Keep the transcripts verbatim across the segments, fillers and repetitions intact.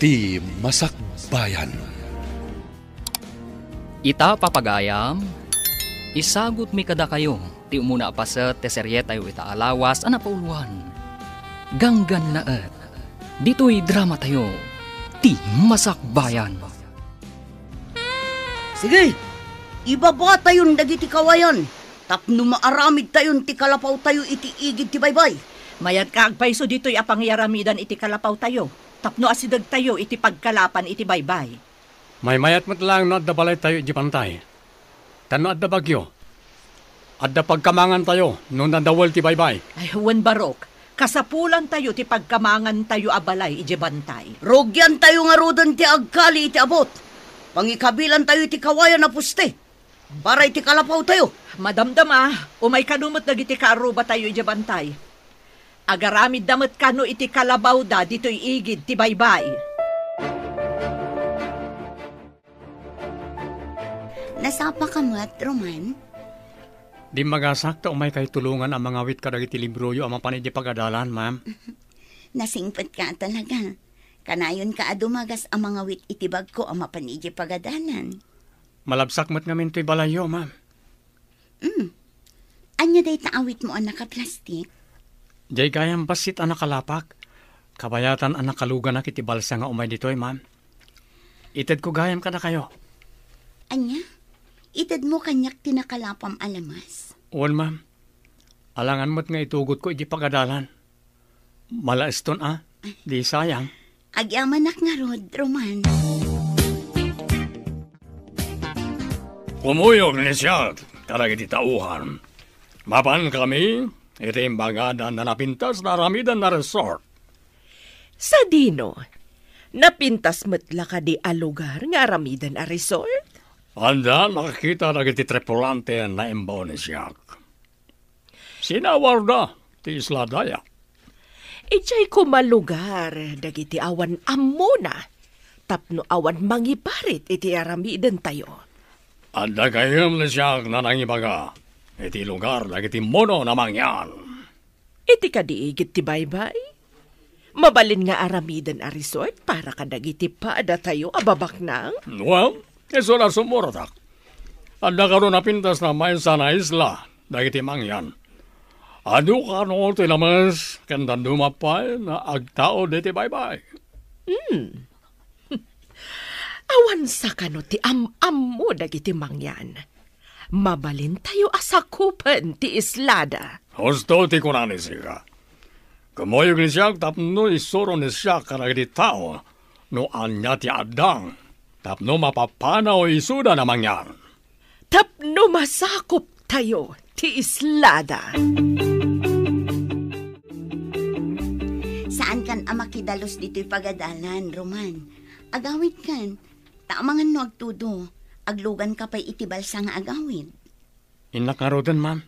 Ti Masakbayan. Ita, papagayam, isagutmi kadakayo ti umuna a paset ti serietayo ita a lawas a napauloan, Ganggannaet. Ditoy dramatayo, Ti Masakbayan. Sige, ibabatayon dagiti kawayan tapno maaramidtayon ti kalapawtayo iti igid ti baybay. Mayat ka agpayso ditoy a pangiyaramidan iti kalapawtayo tapno asidegtayo iti pagkalapan iti baybay. Maymayat met laeng no adda balaytayo idiay bantay. Ta no adda bagyo, adda pagkamangantayo no nadawel ti baybay. Ay, wen, Barok, kasapulantayo ti pagkamangantayo a balay idiay bantay. Rugiantayo ngaruden ti agkali iti abut. Pangikabilantayo iti kawayan a poste para iti kalapawtayo. Madamdama, umay kano met dagiti kaarrubatayo idiay bantay. Agaramidda met kano iti kalabawda ditoy igid ti baybay. Nasapaka met, Roman? Dimmagasak ta umaykay tulongan a mangawit kadagiti libroyo a mapan idiay pagadalan, ma'am. Nasingpetka talaga. Kanayonka a dumagas a mangawit iti bagko a mapan idiay pagadalan. Malabsak met ngamin toy balayyo, ma'am. Mm. Ania dayta awitmo a nakaplastik? Diay gayam bassit a nakalapak. Kabayatan a nakaluganak iti balsa nga umay ditoy, ma'am. Itedko gayam kadakayo. Ania? Itedmo kaniak ti nakalapam a lamas? Wen, ma'am. Alangan met nga itugotko iti pagadalan. Malaeston a, di sayang. Agyamanak ngarud, Roman. Kumuyog ni siak kadagiti tauhan. Mapan kami iti imbagadan a napintas nga aramiden a resort. Sadino? Napintas met la kadi a lugar nga aramiden a resort? Adda nakakita dagiti tripulante a naimbaw ni siak. Sinawarda ti isla daya. Idiay koma lugar dagiti awan ammona tapno awan mangiparit iti aramidentayo. Adda gayam ni siak a nangibaga iti lugar dagiti mono a mangyan. Iti kadi igid ti baybay? Mabalin nga aramiden a resort para kadagiti padatayo a babaknang? Well, isu la sumuratak. Adda kano napintas a maysa a isla dagiti mangyan. Adu kano ti lames ken dadduma pay nga agtaud iti baybay. Hmm. Awan sa kano ti am-ammo dagiti mangyan. Mabalintayo a sakupen ti islada. Husto ti kuna ni sika. Kumuyog ni siak tapno isuro ni siak kadagiti tao no ania ti addang tapno mapapanaw isuda a mangyan. Tapno masakuptayo ti islada. Saankan a makidalus ditoy pagadalan, Roman. Agawidkan, ta amangan no agtudo, agluganka pay iti balsa nga agawid. Innak ngaruden, ma'am.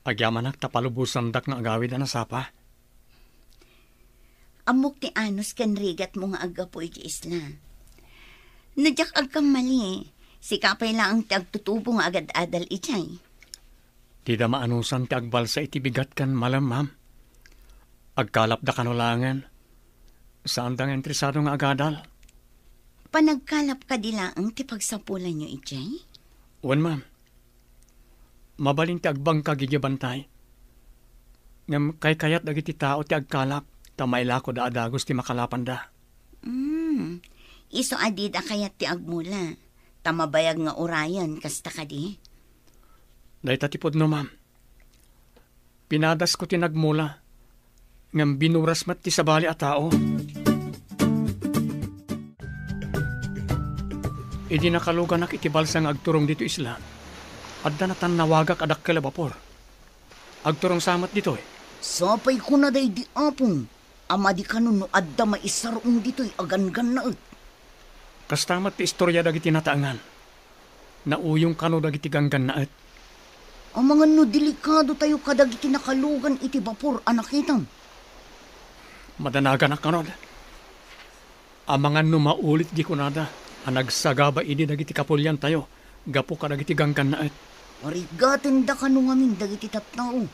Agyamanak ta palubosandak nga agawid a nasapa. Ammok ti anus ken rigatmo nga aggapu iti isla. No diak agkammali, sika pay laeng ti agtutubo nga agad-adal idiay. Dida maanusan ti agbalsa iti bigat ken malem, ma'am. Agkalapda kano laengen. Saanda nga interesado nga agadal. Panagkalap kadi laeng ti pagsapulanyo idiay? Wen, ma'am. Mabalin ti agbangkag idiay bantay. Ngem kaykayat dagiti tao ti agkalap ta mailakoda a dagus ti makalapanda. Mm. Isu a dida kayat ti agmula, ta mabayag nga urayen, kasta kadi? Dayta ti pudno, ma'am. Pinadasko ti nagmula, ngem binuras met ti sabali a tao. Idi nakaluganak iti balsa nga agturong ditoy isla, adda natannawagak a dakkel a bapor. Agturong sa met ditoy. Sapay kuna daydi apong a madi kano no adda maisar-ong ditoy a ganggannaet. Kasta met ti istoria dagiti nataengan. Nauyong kano dagiti ganggannaet. Amangan no delikadotayo kadagiti nakalugan iti bapor a nakitam. Madanaganak ngarud. Amangan no maulit di kunada a nagsagaba idi dagiti kapuliantayo gapu kadagiti ganggannaet. Parigatenda kano ngamin dagiti tattao.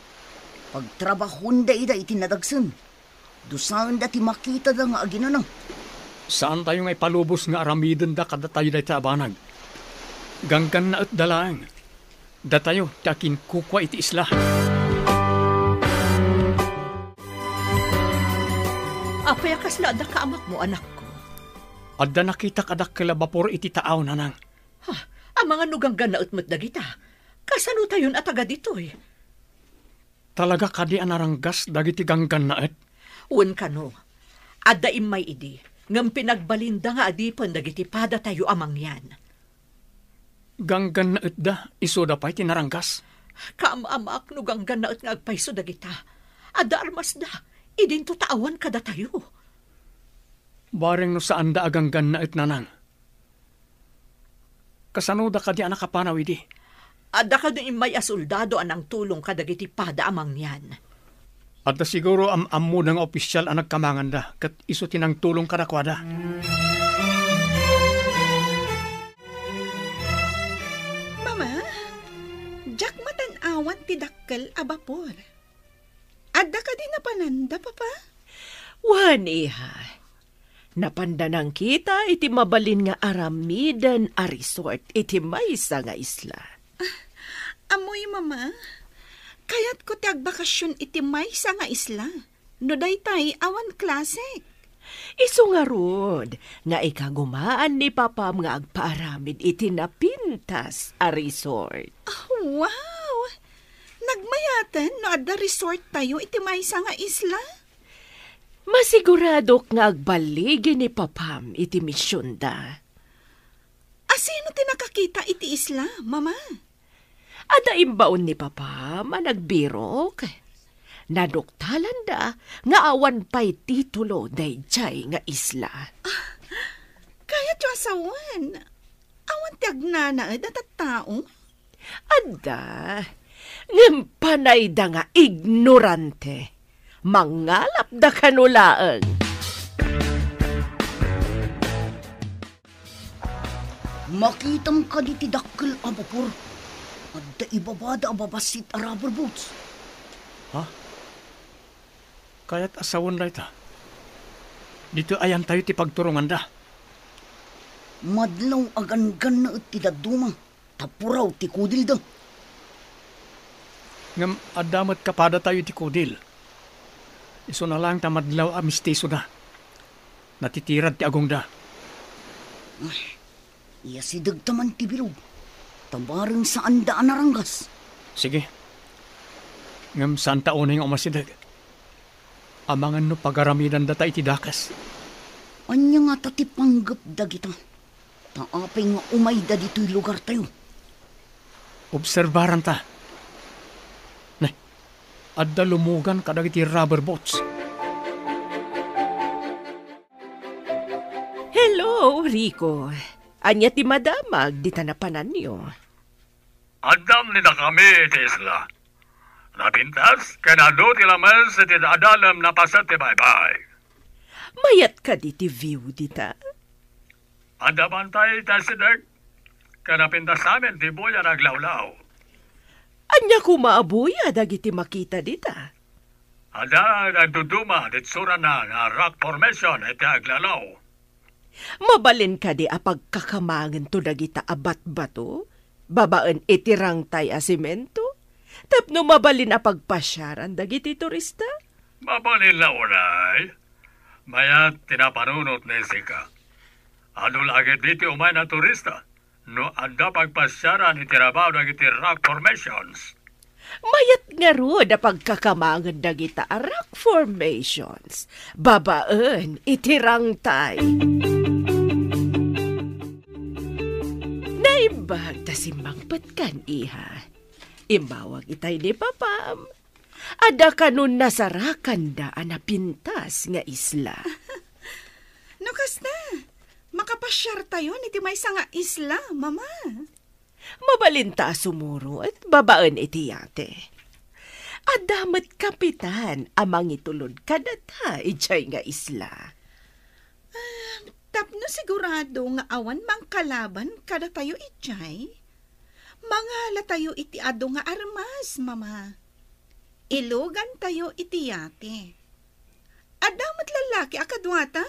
Pagtrabahoenda ida iti nadagsen. Dusaenda ti makitada nga aginana. Saantayo nga ipalubos nga aramidenda kadatayo dayta a banag. Ganggannaetda laeng. Datayo ti akinkukua iti isla. Apay a kasla adda kaamatmo, anakko? Adda nakitak a dakkel a bapor iti taaw, nanang. Ha? Amangan no ganggannaet met dagita. Kasanotayon a taga ditoy? Talaga kadi a naranggas dagiti ganggannaet? Wen kano, adda immay idi, ngem pinagbalinda nga adipen dagiti padatayo a mangyan. Ganggannaetda, isuda pay ti naranggas? Kaam-amaak no ganggannaet nga agpayso dagita. Adda armasda, idinto ta awan kadatayo. Bareng no saanda a ganggannaet, nanang. Kasanoda kadi a nakapanaw idi? Adda kadi immay a soldado a nangtulong kadagiti pada a mangyan. Adda siguro am-ammoda nga opisial a nagkamanganda, ket isu ti nangtulong kadakuada. Mama, diak matan-awan ti dakkel a bapor. Adda kadi napananda, Papa? Wen, iha. Napanda nangkita iti mabalin nga aramiden a resort iti maysa nga isla. Ammoyo, Mama. Kayatko ti agbakasion iti maysa nga isla. No daytay, awan klasek. Isu ngarud nga ikagumaan ni Papam nga agpaaramid iti napintas a resort. Ah, wow! Nagmayaten no adda resort tayo iti maysa nga isla? Masiguradok nga agballigi ni Papam iti misionda. Asino ti nakakita iti isla, Mama? Adda imbaon ni Papam a nagbirok. Naduktalanda nga awan pay titulo daydiay nga isla. Ah, kayatyo a sawen, awan ti agnanaed a tattao? Adda, ngem panayda nga ignorante. Mangalapda kano laeng. Makitam kadi ti dakkel a bapor? Adda ibabada a babassit a rubber boats. Ha? Kayat a sawen dayta. Ditoy ayantayo ti pagturonganda. Madlaw a ganggannaet ti dadduma, ta puraw ti kudilda. Ngem adda met kapadatayo iti kudil. Isuna laeng ta madlaw a mistisoda. Natitirad ti agongda. Ay, iyasidegta man ti bilog, ta bareng saanda a naranggas. Sige. Ngem saanta unay nga umasideg. Amangan no pagaramidandata iti dakes. Ania ngata ti panggep dagita? Ta apay nga umayda ditoy lugartayo? Obserbaranta. Ne, adda lumugan kadagiti rubber boats. Hello, Rico. Ania ti madamag dita napananyo? Addam ni dakami iti isla. Napintas ken adu ti lames iti adalem napaset ti baybay. Mayat kadi ti view dita? Adda bantay iti asideg, ken napintas amin ti buya nga aglawlaw. Ania koma a buya dagiti makita dita? Adda nagduduma ti itsurana nga rock formation iti aglawlaw. Mabalin kadi a pagkakamangento dagita a batbato babaen iti rangtay a semento tapno mabalin a pagpasiaran dagiti turista? Mabalin la unay. Mayat ti napanunot ni Sika. Adu la ketdi ti umay a turista no adda pagpasiaran iti rabaw dagiti rock formations. Mayat ngarud a pagkakamangen dagita a rock formations babaen iti rangtay. Naimbag ta simmangpetkan, iha. Immawag itay ni Papam. Adda kano nasarakanda a napintas nga isla. No kasta, makapasiartayon iti maysa nga isla, Mama. Mabalinta a sumurot babaen iti yate. Adda met kapitan a mangitulod kadata idiay nga isla. Ah, tapno sigurado nga awan mangkalaban kadatayo idiay, mangalatayo iti adu nga armas, Mama. Ilugantayo iti yate. Adda met lallaki a kaduata?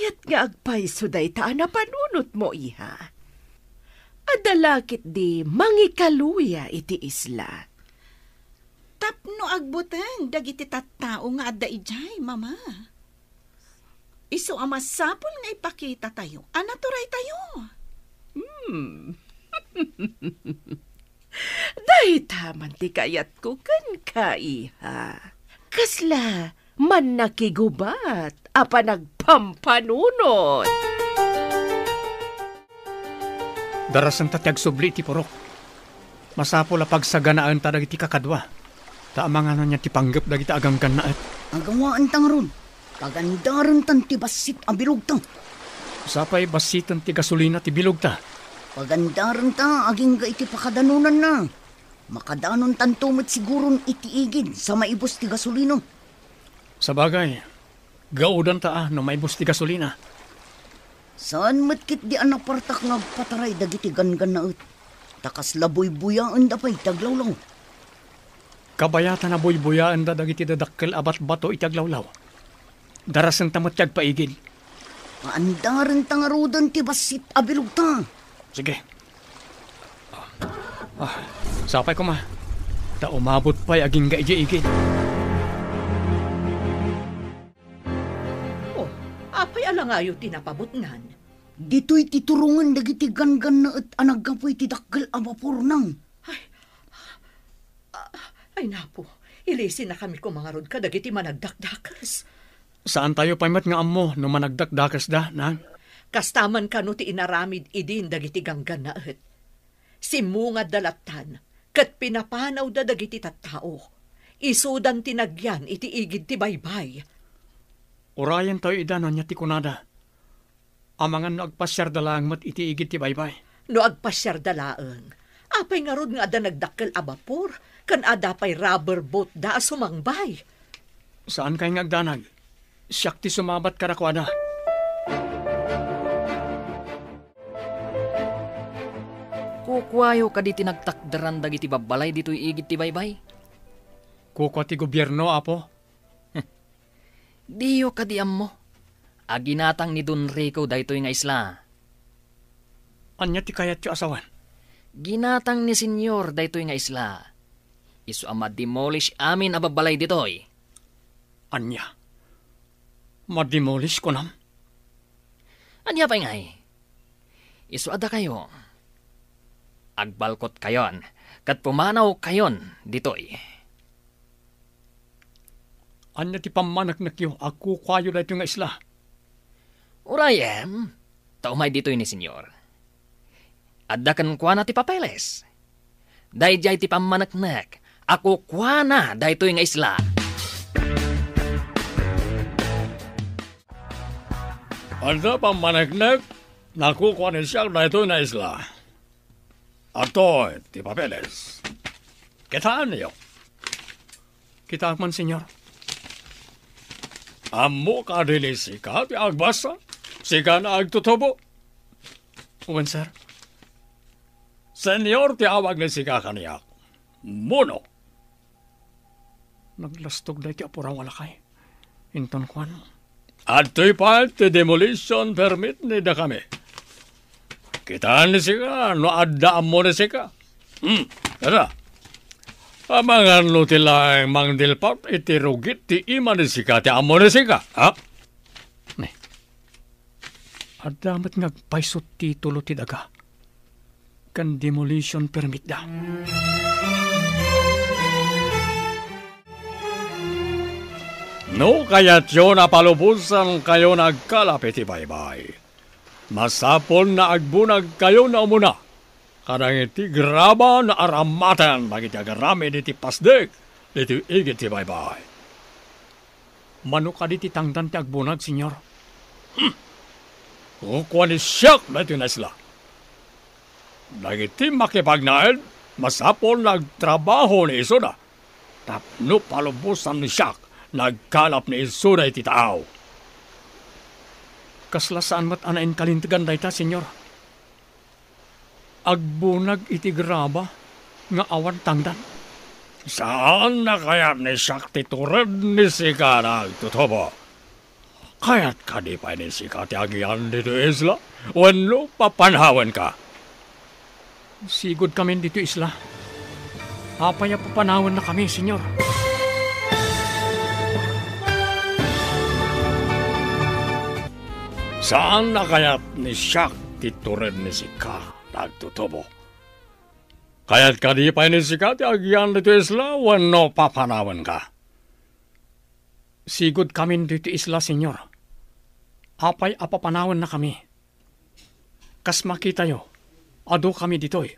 Ket nga agpayso dayta a napanunotmo, iha. Adda la ketdi mangikaluya iti isla. Tapno agbuteng dagiti tattao nga adda idiay, Mama. Isu a masapul nga ipakitatayo a naturaytayo. Hmm. Dayta man ti kayatko kenka, iha. Kasla mannakigubat a panagpampanunot. Darasenta ti agsubli iti purok. Masapul a pagsaganaenta dagiti kakadua. Ta amangan ania ti panggep dagiti aganggannaet. Agawaenta ngarud. Pagandarentan ti bassit a bilogta. Sapay bassiten ti gasolina ti bilogta. Pagandarenta agingga iti pakadanonanna. Makadanontanto met siguron iti igid sa maibus ti gasolina. Sabagay, gaudanta a no maibus ti gasolina. Saan met ketdi a napartak nga agpataray dagiti ganggannaet. Ta kasla buybuyaenda pay ti aglawlaw. Kabayatan a buybuyaenda dagiti dadakkel a batbato iti aglawlaw. Darasenta met ti agpaigid. Paandarenta ngaruden ti bassit a bilogta. Sige. Ah, sapay koma. Ta umabot pay agingga idiay igid. Oh, apay a langayo ti napabutngan? Ditoy ti turongen dagiti ganggannaet a naggapu iti dakkel a bapor, nang. Ay, ah, ay, napo, ilisinakami koma ngarud kadagiti managdakdakes. Saantayo pay met nga ammo no managdakdakesda, nang. Kasta man kano ti inaramid idin dagiti ganggannaet. Simmungadda lattan, ket pinapanawda dagiti tattao. Isudan ti nagyan iti igid ti baybay. Urayentayo ida no ania ti kunada. Amangan no agpasiarda laeng met iti igid ti baybay. No agpasiarda laeng, apay ngarud nga adda nagdakkel a bapor, ken adda pay rubber boatda a sumangbay? Saankay nga agdanag. Siak ti sumabat kadakuada. Kukuayo kadi ti nagtakderan dagiti babbalay ditoy igid ti baybay? Kukua ti gobierno, Apo. Diyo kadi ammo a ginatang ni Don Rico daytoy nga isla? Ania ti kayatyo a sawen? Ginatang ni Senyor daytoy nga isla. Isu a ma-demolish amin a babbalay ditoy. Ania? Ma-demolish, kunam? Ania pay ngay? Isu a dakayo, agbalkotkayon ket pumanawkayon ditoy. Ania ti pammaneknekyo a kukuayo daytoy nga isla? Urayem, ta umay ditoy ni Senyor. Adda kenkuana ti papeles. Daydiay ti pammaneknek a kukuana daytoy nga isla. Adda pammaneknek a kukua ni siak daytoy nga isla. Adtoy ti papeles. Kitaenyo. Kitaek man, Senyor. Ammo kadi ni sika ti agbasa? Sika nga agtutubo? Wen, sir. Senyor ti awag ni sika kaniak. Muno. Naglastog daytoy a puraw a lakay. Inton kuan, "Adtoy pay ti demolition permit ni dakami. Kitaen ni sika no adda ammo ni sika. Hmm, kada. Amangan no ti laeng mangdilpat iti rugit ti ima ni sika ti ammo ni sika, ha?" Ne. Adda met nga agpayso ti titulo ti daga ken demolition permitda. No kayatyo a palubosankayo nga agkalap iti baybay, masapul a agbunagkayo nga umuna kadagiti graba nga aramaten dagiti agaramid iti pasdek ditoy igid ti baybay. Mano kadi ti tangdan ti agbunag, Senyor? Hmm. Kukua ni siak daytoy nga isla. Dagiti makipagnaed, masapul a agtrabaho ni isuna tapno palubosan ni siak nga agkalap ni isuna iti taaw. Kasla saan met a nainkalintegan dayta, Senyor. Agbunag iti graba nga awan tangdan. Saan a kayat ni siak ti tured ni sika nga agtutubo. Kayat kadi pay ni sika ti agian ditoy isla? Wenno papanawenka? Sigud kamin ditoy isla. Apay a papanawennakami, Señor? Saan a kayat ni siak ti tured ni sika nga agtutubo? Kayat kadi pay ni sika ti agian ditoy isla wenno papanawenka? Sigud kamin ditoy isla, Señor. Apay a papanawennakami? Kas makitayo, adu kami ditoy.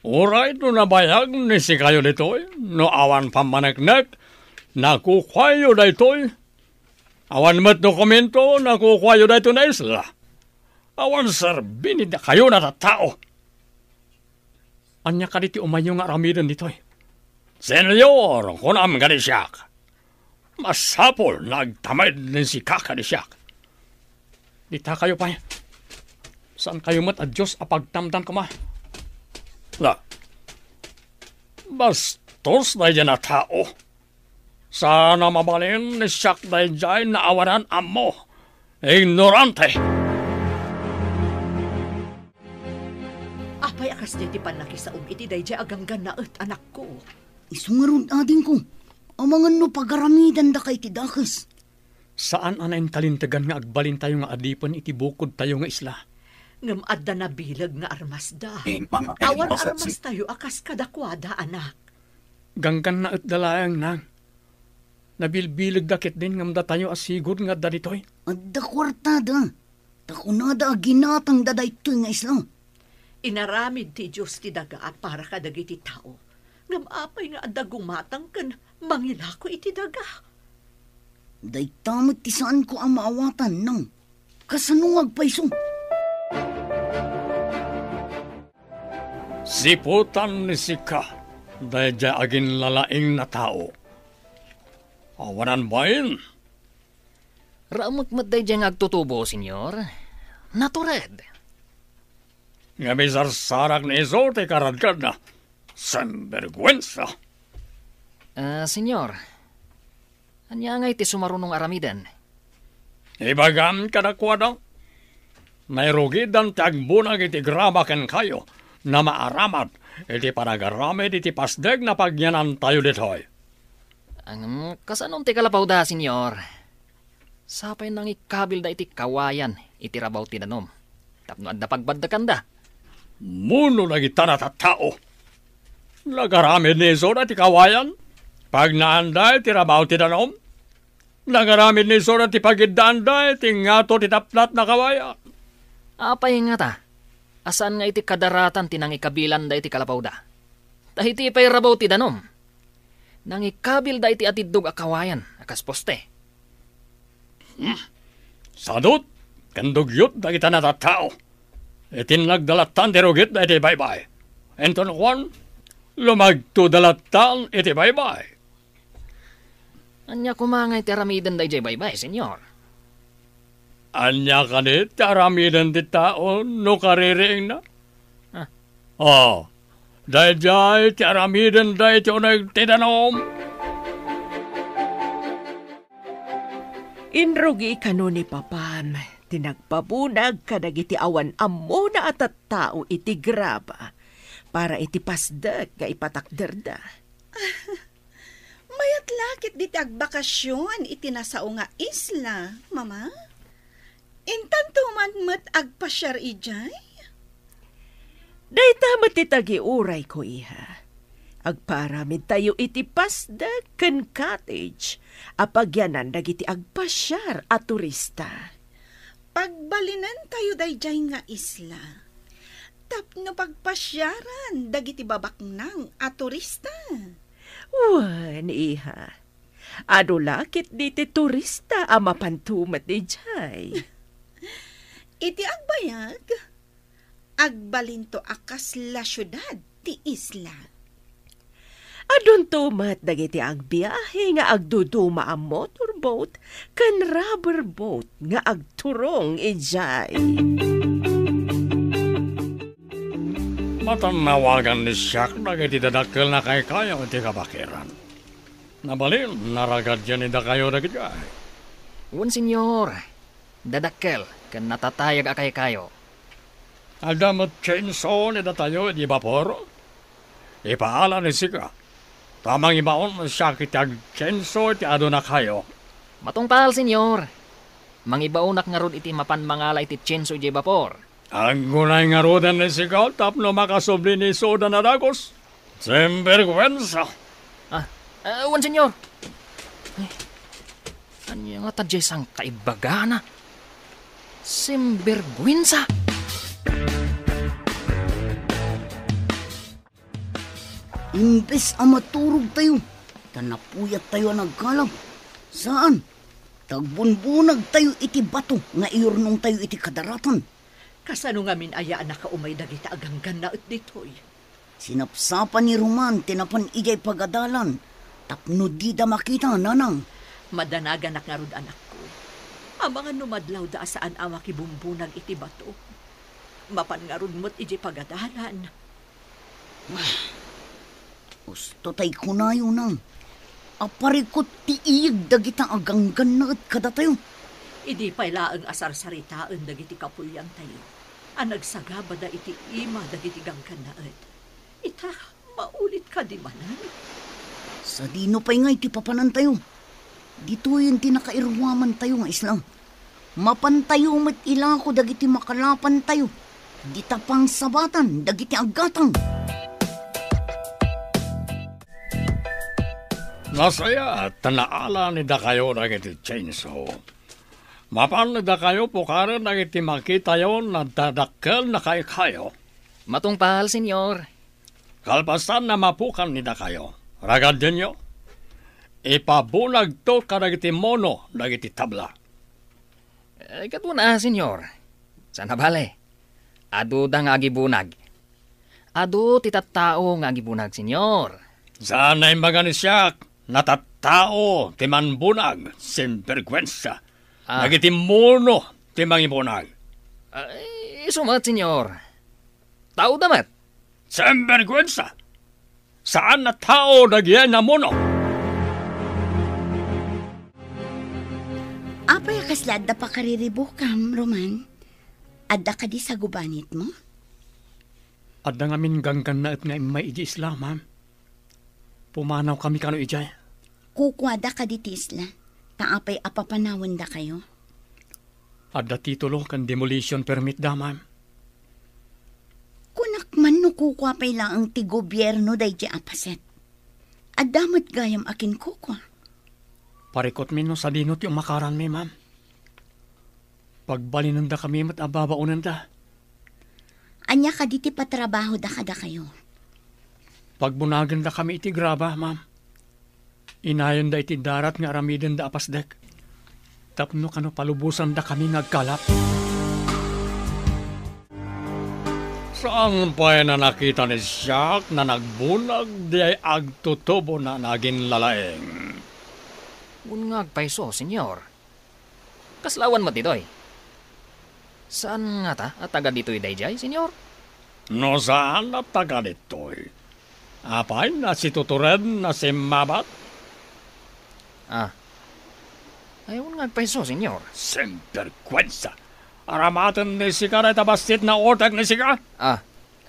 Uray no nabayag ni sikayo ditoy, no awan pammaneknek, nakukuayo daytoy. Awan met dokumento, nakukuayo daytoy nga isla. Awan serbi ni dakayo a tattao. Ania kadi ti umayyo nga aramiden ditoy? Señor, kunam kadi siak. Masapul nga agtamed ni sika kadi siak. Ditakayo pay. Saankayo met a Dios a pagtamdan koma. La, bastos daydiay a tao. Saan a mabalin ni siak daydiay nga awanan ammo. Ignorante! Apay a kasdiay ti pannakisaom iti daydiay a ganggannaet, anakko? Isu ngarud, adingko, amangan no pagaramidandaka iti dakes. Saan a nainkalintegan nga agbalintayo nga adipen iti bukodtayo nga isla. Ngem adda nabileg nga armasda. Awan armastayo a kas kadakuada, anak. Ganggannaetda laeng, nang. Nabilbilegda ketdin ngem datayo a sigud nga adda ditoy. Adda kuartada. Ta kunada a ginatangda daytoy nga isla. Inaramid ti Dios ti daga a para kadagiti tao. Ngem apay nga adda gumatang ken mangilako iti daga? Dayta met ti saanko a maawatan, nang. Kasano nga agpayso? Siputan ni sika daydiay aginlalaing a tao. Awanan bain. Raumek met daydiay nga agtutubo, Señor. Natured. Ngem isarsarak ni isu ti karadkadna. Sinberguensa! Ah, Señor, ania ngay ti sumaruno nga aramiden? Ibagam kadakuada, nairugidan ti agbunag iti graba kenkayo, nga maaramid iti panagaramid iti pasdek nga pagyanantayo ditoy. Ngem, kasanon ti kalapawda, Señor? Sapay nangikabilda iti kawayan iti rabaw ti danum tapno adda pagbaddekanda. Mano dagita a tattao? Nagaramid ni isuda ti kawayan? Pagnaanda iti rabaw ti danum? Nagaramid ni isuda ti pagiddaanda iti ngato ti tapnat a kawayan? Apay ngata a saan nga iti kadaratan ti nangikabilanda iti kalapawda? Ta iti pay rabaw ti danum, nangikabilda iti atiddog a kawayan a kas poste. Hmm. Sadut ken dugyot dagita a tattao. Iti nagdalatan ti rugitda iti baybay. Inton kuan, lumagtoda latan iti baybay. Ania koma nga iti aramidenda idiay baybay, Señor? Ania kadi ti aramiden ti tao no kaririingna? Ah. Oh, daydiay ti aramidenda iti uneg ti danum. Inrugi kano ni Papam ti nagpabunag kadagiti awan ammona a tattao iti graba para iti pasdek nga ipatakderda. Mayat la ketdi ti agbakasion iti nasao nga isla, Mama. Intanto man met agpasiar idiay? Dayta met ti tagiurayko, iha. Agpaaramidtayo iti pasdek ken cottage a pagyanan dagiti agpasiar a turista. Pagbalinentayo daydiay nga isla tapno pagpasiaran dagiti babaknang a turista. Wen, iha. Adu la ketdi ti turista a mapanto met idiay. Iti agbayag, agbalinto a kasla siudad ti isla. Adunto met dagiti agbiahe nga agduduma a motorboat ken rubber boat nga agturong idiay. Matannawagan ni siak dagiti dadakkel a kaykayo iti kabakiran. Nabalin, naragad yan idakayo dagiti ay. Wen, Senyor. Dadakkel ken natatayag a kaykayo. Adda met chainsaw ni datayo iti bapor? Ipaala ni sika, ta mangibaon siak iti agchainsaw iti adunakayo. Matungpal, Senyor. Mangibaonak ngarud iti mapan mangala iti chainsaw idiay bapor. Aggunay ngaruden ni sika tapno makasubli ni isudan a dagus. Sinbergwensa! Ah, ah, wen, Senyor. Ay, ania ngata diay sangkaibagana? Sinbergwensa! Imbes a maturogtayo, ta napuyattayo a nagkalab. Saan, ta agbunbunagtayo iti bato nga iyurnongtayo iti kadaratan. Kasano ngamin aya a nakaumay dagita a ganggannaet ditoy? Sinapsapa ni Roman ti napan idiay pagadalan tapno dida makita, nanang. Madanaganak ngarud, anakko. Amangan no madlawda a saan a makibumbunag iti bato. Mapan ngarud met idiay pagadalan. Usto tay kunayo, nang, a parikut ti iyeg dagita a ganggannaet kadatayo. Idi pay laeng a sarsaritaen dagiti kapuliantayo a nagsagabada iti ima dagiti ganggannaet, ita, maulit kadi manen? Sadino pay ngay ti papanantayo? Ditoyen ti nakairuamantayo nga isla. Mapantayo met ilako dagiti makalapantayo, dita pangsabatan dagiti aggatang. Nasayaat ta naala ni dakayo dagiti chainsaw. Mapan ni dakayo pukaren dagiti makitayo nadadakkel a kaykayo. Matungpal, Senyor. Kalpasan a mapukan ni dakayo, ragadenyo, ipabunagto kadagiti muno dagiti tabla. Eh, kaduna, Senyor. Saan a bale, aduda nga agibunag. Adu ti tattao nga agibunag, Senyor. Saan a imbaga ni siak, natattao ti manbunag, sinbergwensa. Ah. Dagiti muno ti mangibunag. Ay, isu met, Senyor. Taoda met. Sinbergwensa! Saan a tao dagiti namuno. Apay a kasla adda pakariribukam, Roman? Adda kadi sagubanitmo? Adda ngamin ganggannaet nga immay idiay isla, ma'am. Pumanawkami kano idiay. Kukuada kadi ti isla, ta apay a papanawendakayo? Adda titulo ken demolition permit da, ma'am. Kunak man no kukua pay laeng ti gobierno daydiay a paset. Adda met gayam a kinkukua. Parikutmi no sadino ti umakaranmi, ma'am. Pagbalinendakami met a babaonenda. Ania kadi ti patrabahoda kadakayo? Pagbunagenda kami iti graba, ma'am. Inayonda iti darat nga aramidenda a pasdek. Tapno kano palubosandakami nga agkalap. Saan pay a nakita ni siak a nagbunag diay agtutubona nga aginlalaing? Wen nga agpayso, Senyor. Kasla awan met ditoy? Saan ngata a taga ditoy daydiay, Senyor? No saan a taga ditoy, apay a situtured a simmabat? Ah. Ay, wen nga agpayso, Senyor. Sinbergwensa! Aramaten ni sika dayta bassit nga utek ni sika? Ah.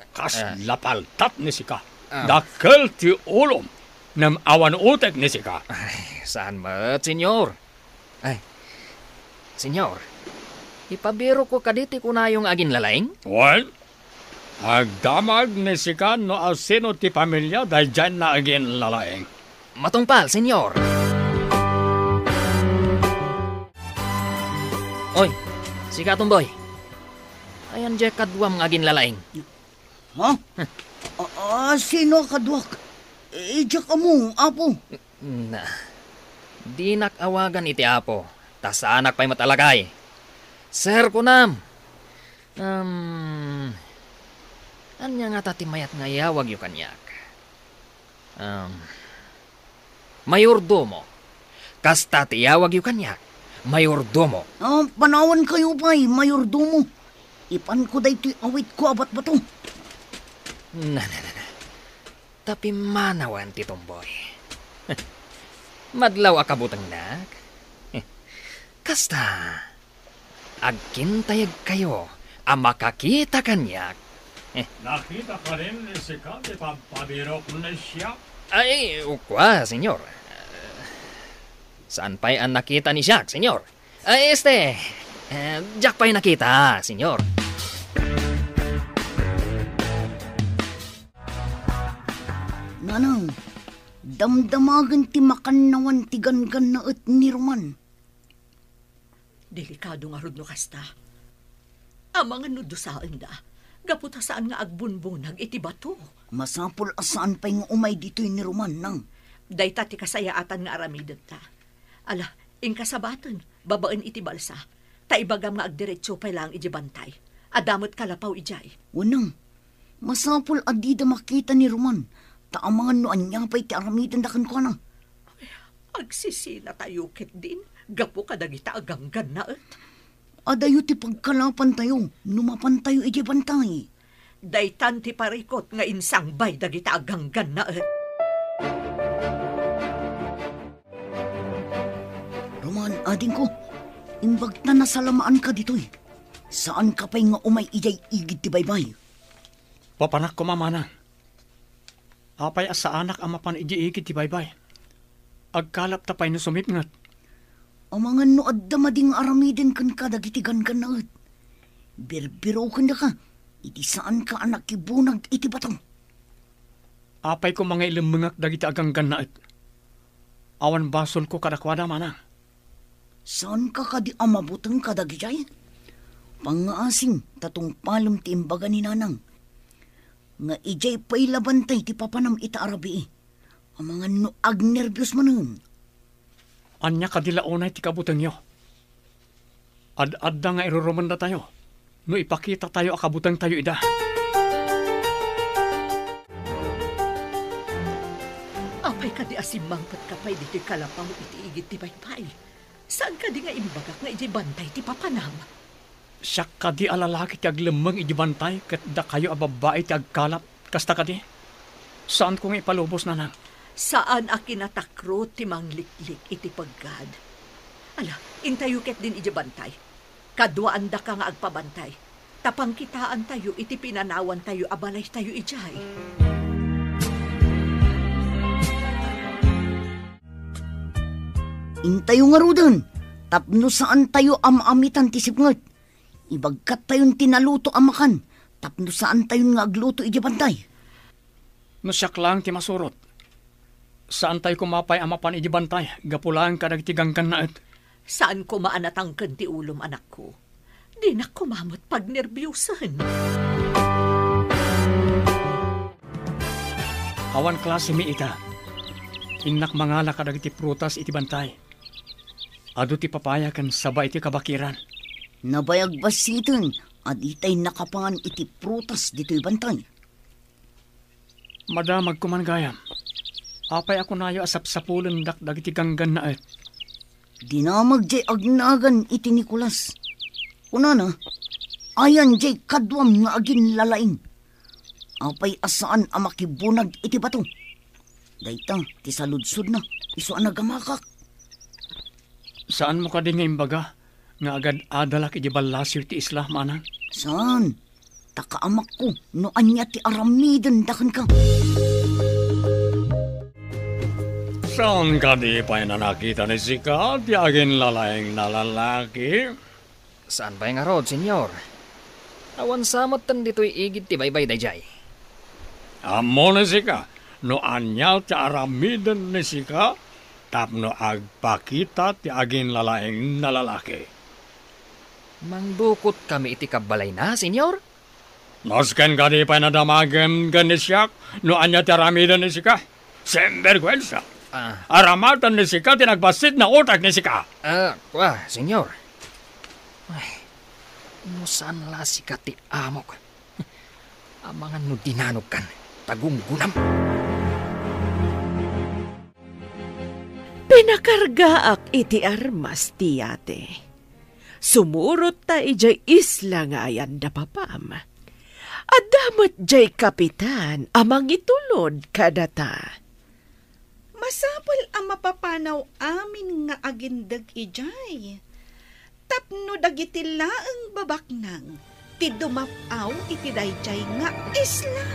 Kasla paltat ni sika. Ah. Dakkel ti ulom, ngem awan utek ni sika. Ay, saan met, Senyor? Ay, Senyor, ipabirokko kadi ti kunayo nga aginlalaing? Wen, agdamag ni sika no asino ti pamilia daydiay nga aginlalaing. Matungpal, Senyor. Oy, sika, Tomboy. Ayan diay kaduam nga aginlalaing? Ha? A, a, sino a kaduak? Idiak ammo, Apo. Na, dinak awagan iti Apo, ta saanak pay met a lakay. Sir, kunam. Um, ania ngata ti mayat nga iyawagyo kaniak? Um, Mayordomo. Kasta ti iyawagyo kaniak, mayordomo. Ah, panawankayo pay, mayordomo. Ipanko daytoy awitko a batbato. Na, na, na, na. Ta pimmanawen ti Tomboy. Madlaw a kabutengnak. Kasta, agkintayegkayo a makakita kaniak. Eh. Nakita kanin ni sika ti pampabirok ni siak? Ay, ukua, senyor. Saan pay a nakita ni siak, senyor? Ay, este, eh, diak pay nakita, senyor. Nanang, damdamagen ti makannawan ti ganggannaet ni Roman. Delikado ngarud no kasta. Amangan no dusaenda, gapu ta saan nga agbunbunag iti bato. Masapul a saan pay nga umay ditoy ni Roman, nang. Dayta ti kasayaatan nga aramidenta. Ala, inka sabaten, babaen iti balsa. Ta ibagam nga agdiretso pay laeng iti bantay. Adda met kalapaw idiay. Wenno, masapul a dida makita ni Roman, ta amangan no ania pay ti aramidenda kenkuana. Agsisinatayo ketdin gapu kadagita a ganggannaet. Adayo ti pagkalapantayo no mapantayo idiay bantay. Daytan ti parikut nga insangbay dagita a ganggannaet. Roman, adingko, imbag ta nasalamaanka ditoy. Saanka pay nga umay idiay igid ti baybay. Papanak koma, manang. Apay a saanak a mapan idiay igid ti baybay? Agkalapta pay no sumipnget. Amangan no adda madi nga aramiden kenka dagiti ganggannaet. Birbirokendaka iti saanka a nakibunag iti bato. Apay koma nga ilemmengak dagiti a ganggannaet? Awan basolko kadakuada, manang. Saanka kadi a mabuteng kadagijay? Pangngaasim ta tungpalem ti imbaga ni nanang nga idiay pay la bantay ti papanam ita a rabii. Amangan no agnerbios manen. Ania kadi la unay ti kabutengyo? Ad-adda nga irurumendatayo no ipakitatayo a kabutengtayo ida. Apay kadi a simmangpetka pay ditoy kalapaw iti igid ti baybay? Saan kadi nga imbagak nga idiay bantay ti papanam? Siak kadi a lalaki ti aglemmeng idiay bantay ket dakayo a babbai ti agkalap. Kasta kadi? Saanko nga ipalubos, nanang. Saan a kinatakrot ti mangliklik iti peggad. Ala, intayo ketdin idiay bantay. Kaduaandaka nga agpabantay. Ta pangkitaantayo iti pinanawantayo a balaytayo idiay. Intayo ngaruden, tapno saantayo a maamitan ti sipnget. Ibagkattayon ti naluto a makan, tapno saantayon nga agluto idiay bantay. No siak laeng ti masurot, saantay koma pay a mapan idiay bantay gapu laeng kadagiti ganggannaet. Saan koma a natangken ti ulom, anakko. Dinak koma met pagnerbiusen. Awan klasemi ita. Innak mangala kadagiti prutas iti bantay. Adu ti papaya ken saba iti kabakiran. Nabayag bassiten a ditay nakapangan iti prutas ditoy bantay. Madamag koman gayam. Apay a kunayo a sapsapulendak dagiti ganggannaet? Dinamag jay agnagan iti Nicolas. Kunana, ayan jay kaduam nga aginlalaing. Apay a saan a makibunag iti bato? Dayta ti saludsodna, isu a nagamakak. Saanmo kadi nga imbaga nga agad-adalak iti ballasiw ti isla, manang? Saan? Ta kaamakko no ania ti aramidenda kenka. Saan kadi pay a nakita ni sika ti aginlalaing a lalaki? Saan pay ngarud, Senyor. Awan sa metten ditoy igid ti baybay daydiay. Ammo ni sika no ania ti aramiden ni sika tapno agpakita ti aginlalaing a lalaki? Mangdukotkami iti kabbalayna, Senyor? Nasken kadi pay nadamagem ken ni siak no ania ti aramiden ni sika? Sinberguensa! Ah. Aramatan ni sika ti nagbassit nga utek ni sika! Ah, kua, Senyor. Ay, no saan la sika ti amok. Amangan no dinanogkan, ta gunggonam. Pinakargaak iti armas ti yate. Sumurot ta idiay isla nga ayan da papam. Adda met jay kapitan a mangitulod kadata. Masapul a mapapanaw amin nga agindeg idiay. tapno dagiti laeng babaknang ti dumap-aw iti daydiay nga isla.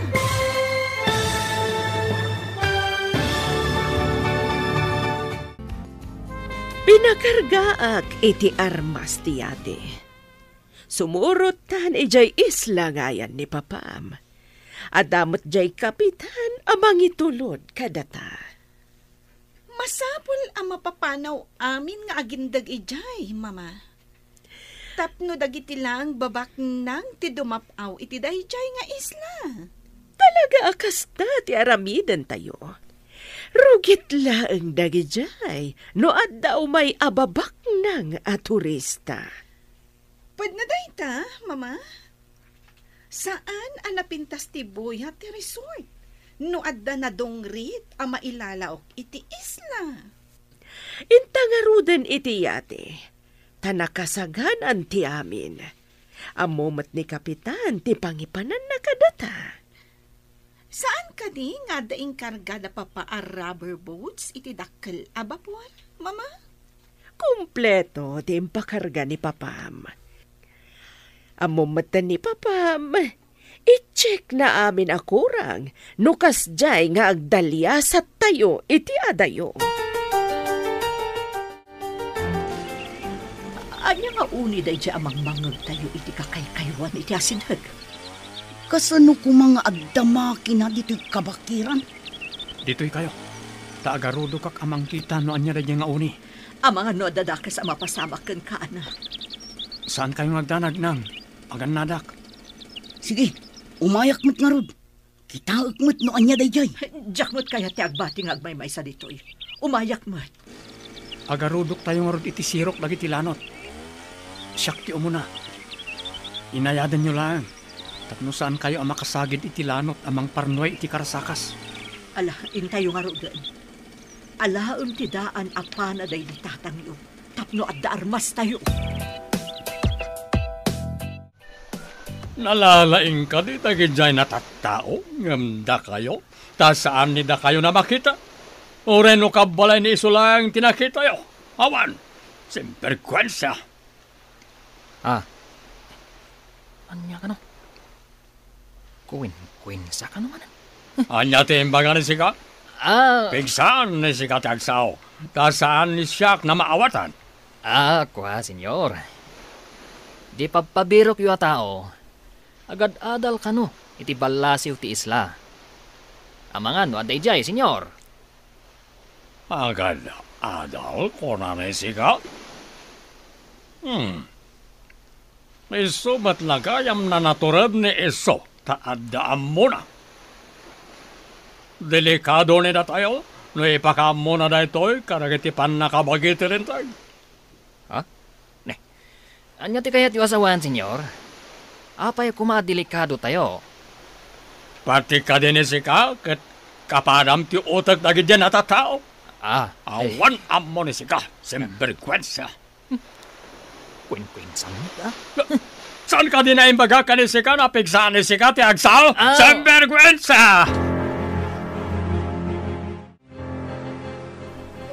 Pinakargaak iti armas ti yate. Sumurottan idiay isla nga ayan ni papam. Adda met diay kapitan a mangitulod kadata. Masapul a mapapanaw amin nga agindeg idiay, Mama. Tapno dagiti laeng babaknang ti dumap-aw iti daydiay nga isla. Talaga a kasta ti aramidentayo. Rugit laeng dagidiay no adda umay a babaknang a turista. Pwedna dayta, Mama? Saan a napintas ti buyat ti resort no adda nadungrit a mailalaok iti isla. Inta ngaruden iti yate, ta nakasaganan ti amin. Ammo met ni Kapitan ti pangipananna kadata. Saan kadi nga adda inkarga da Papa a rubber boats iti dakkel a bapor, Mama? Kompleto ti impakarga ni Papam. Ammo metten ni Papam, i-check na amin a kurang no kasdiay nga agdaliasattayo iti adayo. Ania nga uni daydiay a mangmangngegtayo iti kakaykaywan iti asideg? Kasano koma nga agda makina ditoy kabakiran? Ditoykayo, ta agarudokak a mangkita no ania daydiay nga uni. Amangan no adda dakes a mapasamak kenka, anak. Saankayo nga agdanag, Nang. Agannadak. Sige, umayak met ngarud. Kitaek met no ania daydiay. Diak met kayat ti agbati nga agmaymaysa ditoy. Umayak met. Agarudoktayo ngarud iti sirok dagiti lanot. Siak ti umuna. Inayadanyo laeng tapno saankayo a makasagid iti lanot a mangparnuay iti karasakas. Ala, intayo ngaruden. Alaem ti daan a pana daydi tatangyo tapno adda armastayo. Nalalaing kadi dagidiay natattao ngem dakayo, ta saan ni dakayo a makita? Uray no kabbalay ni isu laeng ti nakitayo? Awan! Sinberguensa! Ah. Ania kano? Kuinkuinsa kano manen? Ania ti imbaga ni sika? Ah. Pigsaan ni sika ti agsao, ta saan ni siak a maawatan. Ah, kua, Señor. Di pabpabirokyo a tao, agad-adal kano iti ballasiw ti isla. Amangan no adda idiay, Señor. Agad-adal, kuna ni sika? Hmm. Isu met la gayam a natured ni isu ta adda ammona. Delikado ni datayo no ipakaammona daytoy kadagiti pannakabagi ti Linteg. Ha? Ne. Ania ti kayatyo a sawen, Señor? Apay koma a delikadotayo? Pati kadi ni sika ket kapadam ti utek dagidiay natattao. Ah, eh. Awan ammo ni sika, sinberguensa. Kuinkuinsan, ah? Saan kadi a imbagak ken ni sika a pigsaan ni sika ti agsao? Ah. Sinberguensa!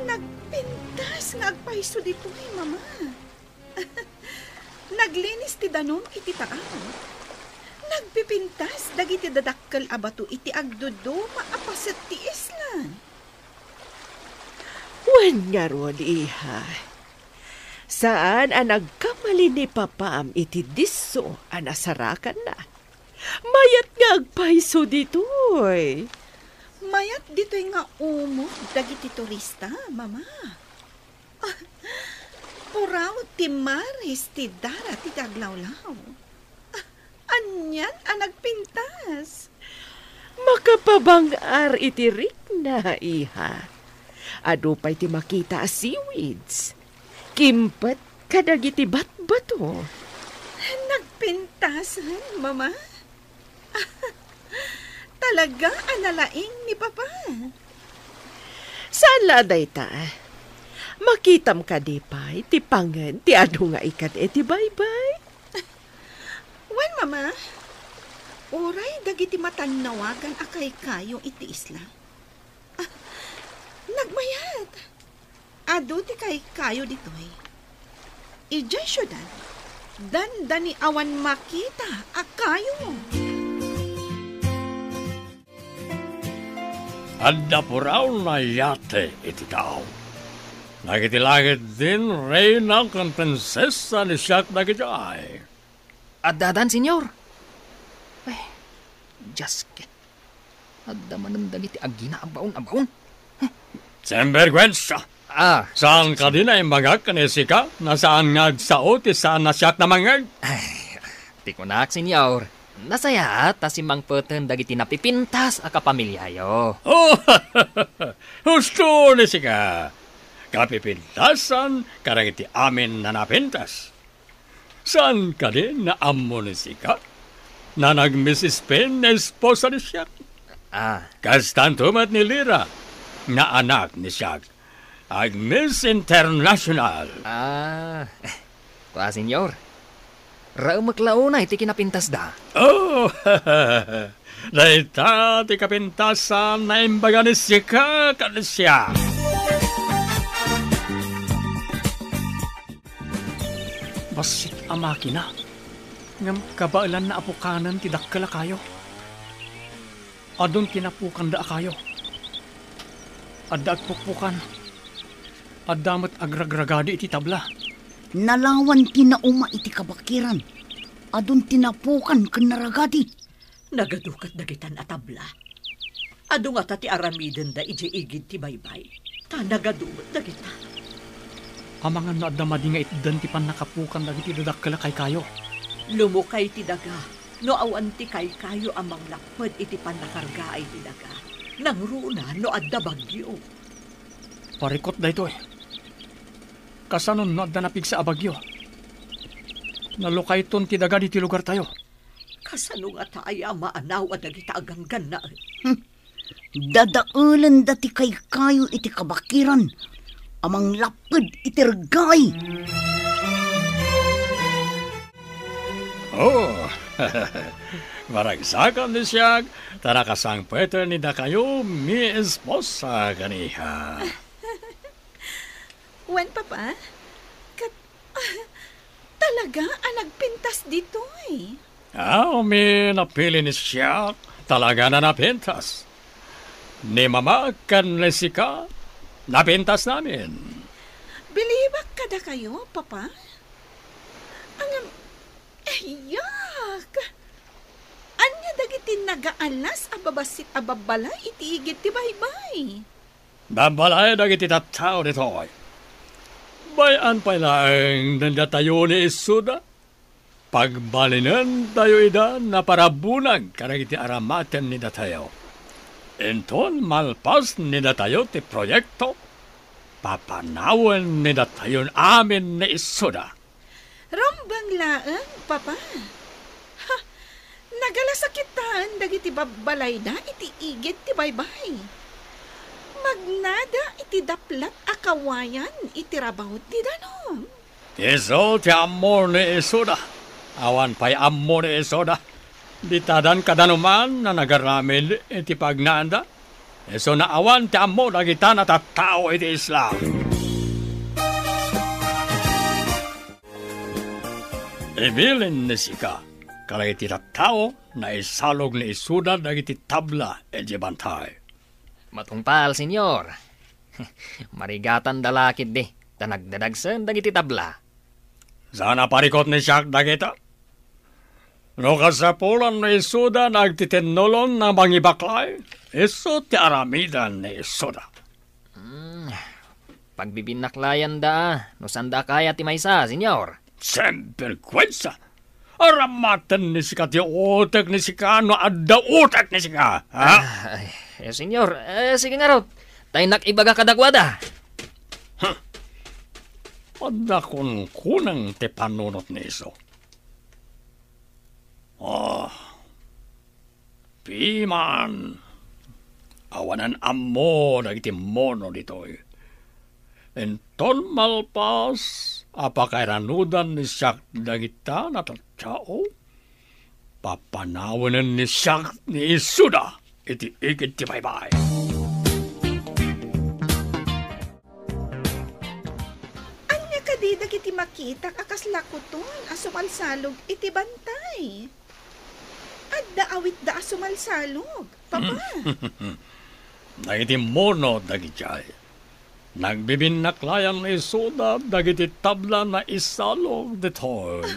Nagpintas nga agpayso ditoy, Mama. Naglinis ti danum iti taaw. Nagpipintas dagiti dadakkel a bato iti agduduma a paset ti isla. Wen ngarud, iha. Saan a nagkamali ni papam iti disso a nasarakanna. Mayat nga agpayso ditoy. Mayat ditoy nga umog dagiti turista, Mama. Ah, puraw ti maris ti dara ti aglawlaw. Ah, anian a nagpintas? Makapabang-ar iti rikna, iha. Adu pay ti makita a seaweeds. Kimpet kadagiti batbato. Nagpintasen, Mama? Talaga a nalaing ni Papa. Saan la a dayta? Makitam kadi pay ti pangen ti adu nga ikkan iti baybay? Wen, Mama. Uray dagiti matannawagan a kaykayo iti isla. Ah, nagmayat. Adu ti kaykayo ditoy. Idiay siudad, dandani awan makita a kayo. Adda puraon a yate iti tao. Dagiti langit din reyna ken prinsesa ni siak dagidiay. Addadan, Señor? Ay, Dios ket. Adda manen dagiti agina a baon a baon. Sinberguensa! Ah, saan kadi naimbagak ken sika? Nasaan nga agsao ti saan a siak namangngeg? Ay, ti kunak, Señor, nasayaat ta simmangpeten dagiti napipintas a kapamiliayo. Oh, husto ni sika. Kapipintasan kadagiti amin a napintas. Saan kadi nga ammo ni sika? Nanag-Miss Spain nga esposa ni siak. Ah. Kastanto met ni Lira nga anak ni siak. Ag-Miss International. Ah, kua, Señor. Raemek la unay ti kinapintasda. Oh, dayta ti kapintasan a naimbaga ni sika ken siak. Bassit a makina, ngem kabaelanna a pukanen ti dakkel a kayo. Adun ti napukanda a kayo. Adda agpukpukan. Adda met agragragadi iti tabla. Nalawan ti nauma iti kabakiran. Adun ti napukan ken naragadi. Nagadu ket dagitan a tabla. Adu ngata ti aramidenda idiay igid ti baybay. Ta nagadu met dagita. Amangan no adda madi nga itdan ti pannakapukan dagiti dadakkel a kaykayo. Lumukay ti daga no awan ti kaykayo a manglapped iti pannakargaay ti daga. Nangruna no adda bagyo. Parikut daytoy. Kasano no adda napigsa a bagyo? Nalukayton ti daga ditoy lugartayo. Kasano ngata aya a maanaw a dagita a ganggannaet? Hmm. Dadaelenda ti kaykayo iti kabakiran a manglapped iti reggaay. Oh, maragsakan ni siak, ta nakasangpeten ni dakayo, mi esposa kaniha. Wen, Papa? Ket, talaga a nagpintas ditoy? Amin, napili ni siak, talaga a napintas. Ni Mama ken ni sika, napintasnamin. Bilibak kadakayo, Papa? Ngem, eh, yak! Ania dagiti nagaalas a babassit a babbalay iti igid ti baybay? Babbalay dagiti tattao ditoy. Bay-an pay laeng dayta ni Isuda. Pagbalinentayo ida naparabunag kadagiti aramaten ni datayo. Inton malpas ni datayo ti proyekto, papanawen ni datayon amin ni Isuda. Rumbeng laeng, Papa. Ha, nagalasakitaen dagiti babbalayda iti igid ti baybay. Magnada iti daplat a kawayan iti rabaw ti danum. Isu ti ammo ni Isuda. Awan pay ammo ni Isuda. Bitadan kadanuman a nagaramid iti pagnaanda. Isuna awan ti ammo dagita a tattao iti isla. Ibilin ni sika, kadagiti tattao, naisalog ni Isuda dagiti tabla iti bantay. Matungpal, Señor. Marigatanda la ketdi, ta nagdadagsen dagiti tabla. Saan a parikut ni siak dagita? No kasapulan ni Isuda nga agtitinnolon a mangibaklay, isu ti aramidan ni Isuda. Hmm, pagbibinaklayanda, no sanda a kaya ti maysa, Señor. Sinberguensa! Aramaten ni sika ti utek ni sika no adda utek ni sika, ha? Ah, ay, eh, Señor, eh, sige ngarud. Taynak ibaga kadakuada. Huh. Adda kunkunang ti panunot ni isu. Ah, piman. Awanan ammo dagiti mono ditoy. Inton malpas a pakairanudan ni siak dagita a tattao, papanawenen ni siak ni Isuda iti igid ti baybay. Ania kadi dagiti makitak a kasla kuton a sumalsalog iti bantay. Adda awitda a sumalsalog, Papa. Dagiti mono dagidiay. Nagbibinnaklayan ni Isuda dagiti tabla naisalog ditoy.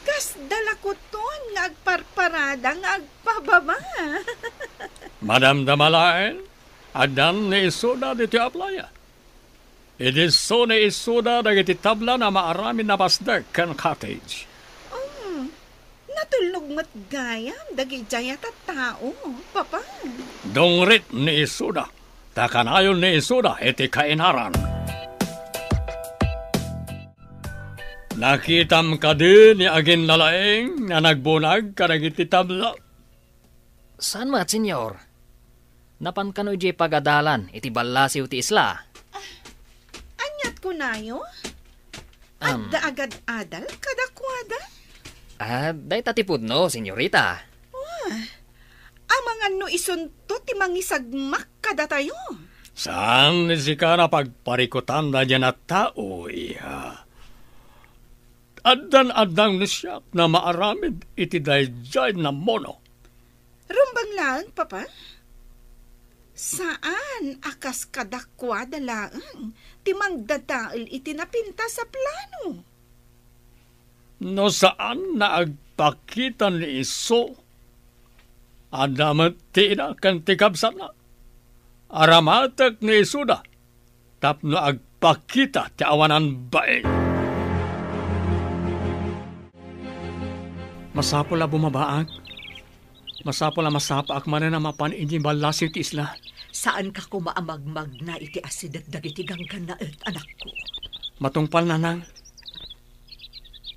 Kasda la kuton nga agparparada nga agpababa. Madamdama laeng, addan ni Isuda ditoy a playa. Idi isu ni Isuda dagiti tabla a maaramid a pasdek ken cottage. Um, natulnog met gayam dagidiay a tattao, Papa. Dungrit ni Isuda, ta kanayon ni Isuda iti kainaran. Nakitam kadi ni aginlalaing a nagbunag kadagiti tabla? Saan met, Señor. Napan kano idiay pagadalan iti ballasiw ti isla? Aniat kunayo? Am. Adda agad-adal kadakuada? Ah, dayta ti pudno, señorita. Ah, amangan no isunto ti mangisagmak kadatayo? Saan ni sika a pagparikutanda diay a tao, iha. Addan-addang ni siak a maaramid iti daydiay a mono. Rumbeng laeng, Papa. Saan a kas kadakuada laeng ti mangdadael iti napintas a plano. No saan a agpakita ni isu, adda met ti ina ken ti kabsatna. Aramatek ni Isuda tapno agpakita ti awanan bain. Masapul a bumabaak. Masapul a masapaak manen a mapan idiay ballasiw ti isla. Saanka koma a magmagna iti asideg dagiti ganggannaet, anakko. Matungpal, nanang.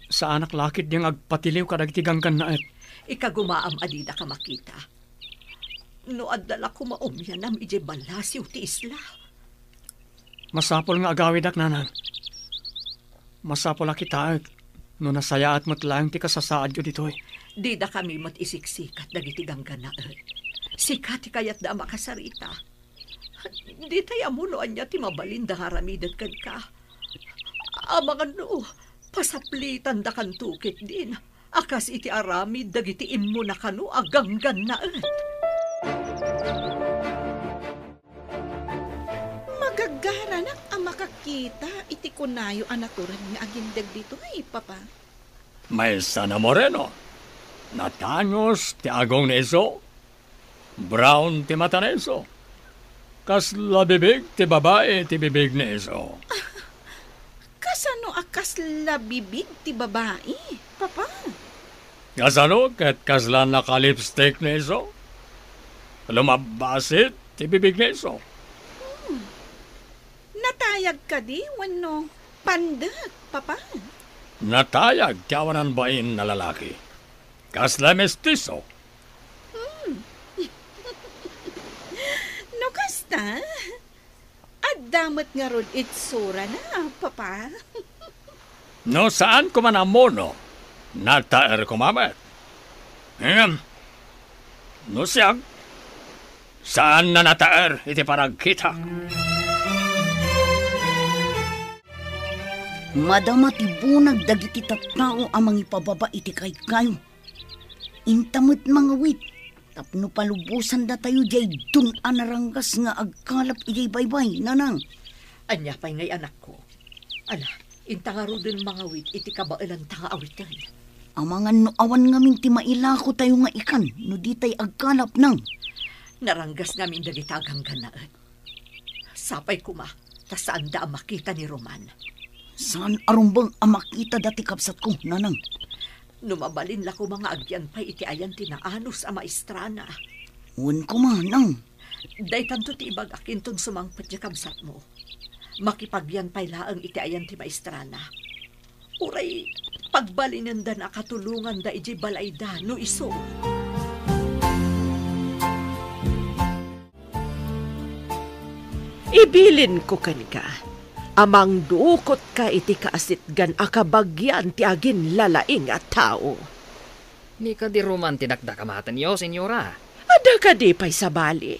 Saanak la ketdi nga agpatiliw kadagiti ganggannaet. Ikagumaam a didaka makita. No adda la koma umianam idiay ballasiw ti isla. Masapul nga agawidak, nanang. Masapul a kitaek no nasayaat met laeng ti kasasaadyo ditoy. Didakami met isiksikat dagiti ganggannaet. Sika ti kayatda a makasarita. Ditay ammo no ania ti mabalinda nga aramiden kenka. Amangan no pasaplitandakanto ketdin a kas iti aramid dagiti immuna kano a ganggannaet. Magagaranak a makakita iti kunayo a natured nga agindeg ditoy, Papa. Maysa a moreno. Natangos ti agong ni isu. Brown ti mata ni isu. Kasla bibig ti babai ti bibig ni isu. Kasano a kasla bibig ti babai, Papa? Kasano ket kasla nakalipstick ni isu? Lumabbasit ti bibig ni isu. Hmm. Natayag kadi wenno pandek, Papa? Natayag ti awanan bain a lalaki. Kasla mestiso. Hmm. No kasta, adda met ngarud itsurana, Papa. No saan koma a mono, nataer koma met. Ngem, no siak, saan a nataer iti panagkitak. Madama ti bunag dagiti tattao a mangipababa iti kaykayo. Inta met mangawit tapno palubosan datayo diay dun a naranggas nga agkalap idiay baybay, nanang. Ania pay ngay, anakko? Ala, inta ngaruden mangawit iti kabaelanta nga awiten. Amangan no awan ngamin ti mailakotayo nga ikan no ditay agkalap, nang. Naranggas ngamin dagita a ganggannaet. Sapay koma, ta saanda a makita ni Roman. Saan a rumbeng a makita dati kabsatko, nanang. No mabalin la koma nga agyan pay iti ayan ti naanus a maestrana. Wen koma, nang. Daytanto ti ibagak inton sumangpet ti kabsatmo. Makipagyan pay laeng iti ayan ti maestrana. Uray pagbalinendana a katulonganda idiay balayda no isu. Ibilinko kenka a mangdukotka iti kaasitgan a kabagian ti aginlalaing a tao. Ni kadi Roman ti dakdakamatenyo, señora? Adda kadi pay sabali?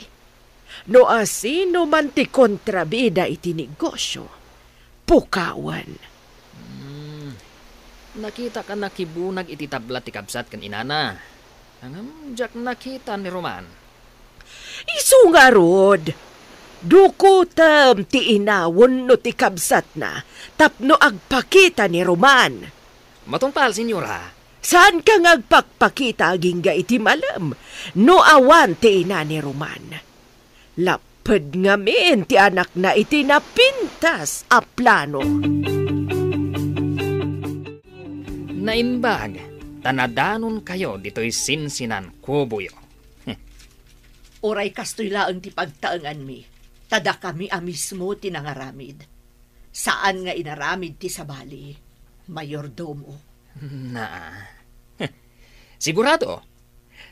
No asino man ti kontrabida iti negosio, pukawen. Hmm, nakitak a nakibunag iti tabla ti kabsat ken inana. Ngem diak nakita ni Roman. Isu ngarud, dukotem ti ina wenno ti kabsatna tapno agpakita ni Roman. Matungpal, senyora. Saanka nga agpakpakita agingga iti malem no awan ti ina ni Roman. Lapped ngamin ti anakna iti napintas a plano. Naimbag ta nadanonkayo ditoy sinsinan kuboyo. Uray kastoy laeng ti pagtaenganmi, ta dakami a mismo ti nangaramid. Saan nga inaramid ti sabali, mayordomo. Na. Sigurado,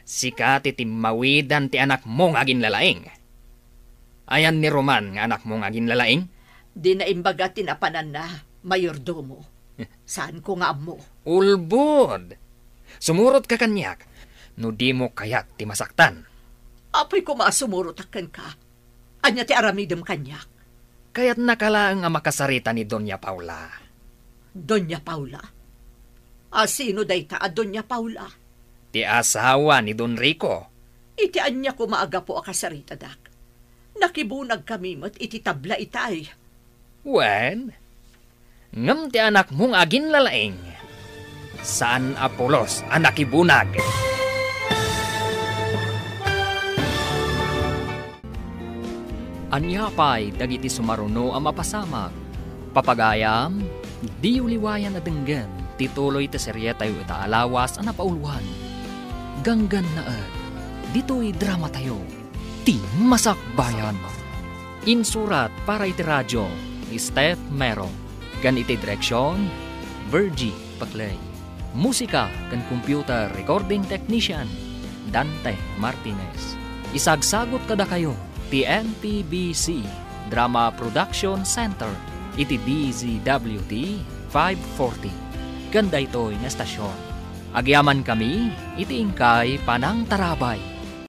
sika ti timmawidan ti anakmo nga aginlalaing. Ayan ni Roman nga anakmo nga aginlalaing? Di naimbaga ti napananna, mayordomo. Saanko nga ammo. Ulbod! Sumurotka kaniak no dimo kayat ti masaktan. Apoy koma a sumurotak kenka. Ania ti aramidem kaniak? Kayatnaka laeng a makasarita ni Doña Paula. Doña Paula? A sino dayta a Doña Paula? Ti asawa ni Don Rico. Iti ania koma a gapu a kasaritadak? Nakibunagkami met iti tabla itay. Wen, ngem ti anakmo nga aginlalaing, saan a pulos a nakibunag. Ania pay dagiti sumaruno a mapasamak? Papagayam, diyo liwayan a denggen ti tuloy ti serietayo ita a lawas a napauluan. Ganggannaet, ditoy dramatayo, ti Masakbayan. Insurat para iti radio ni Steph Mero, ken iti direksion, Virgie Paclay. Musika ken computer recording technician, Dante Martinez. Isagsagut kadakayo ti N P B C Drama Production Center iti D Z W T five forty ken daytoy nga estasion. Agyamankami iti inkay panangtarabay.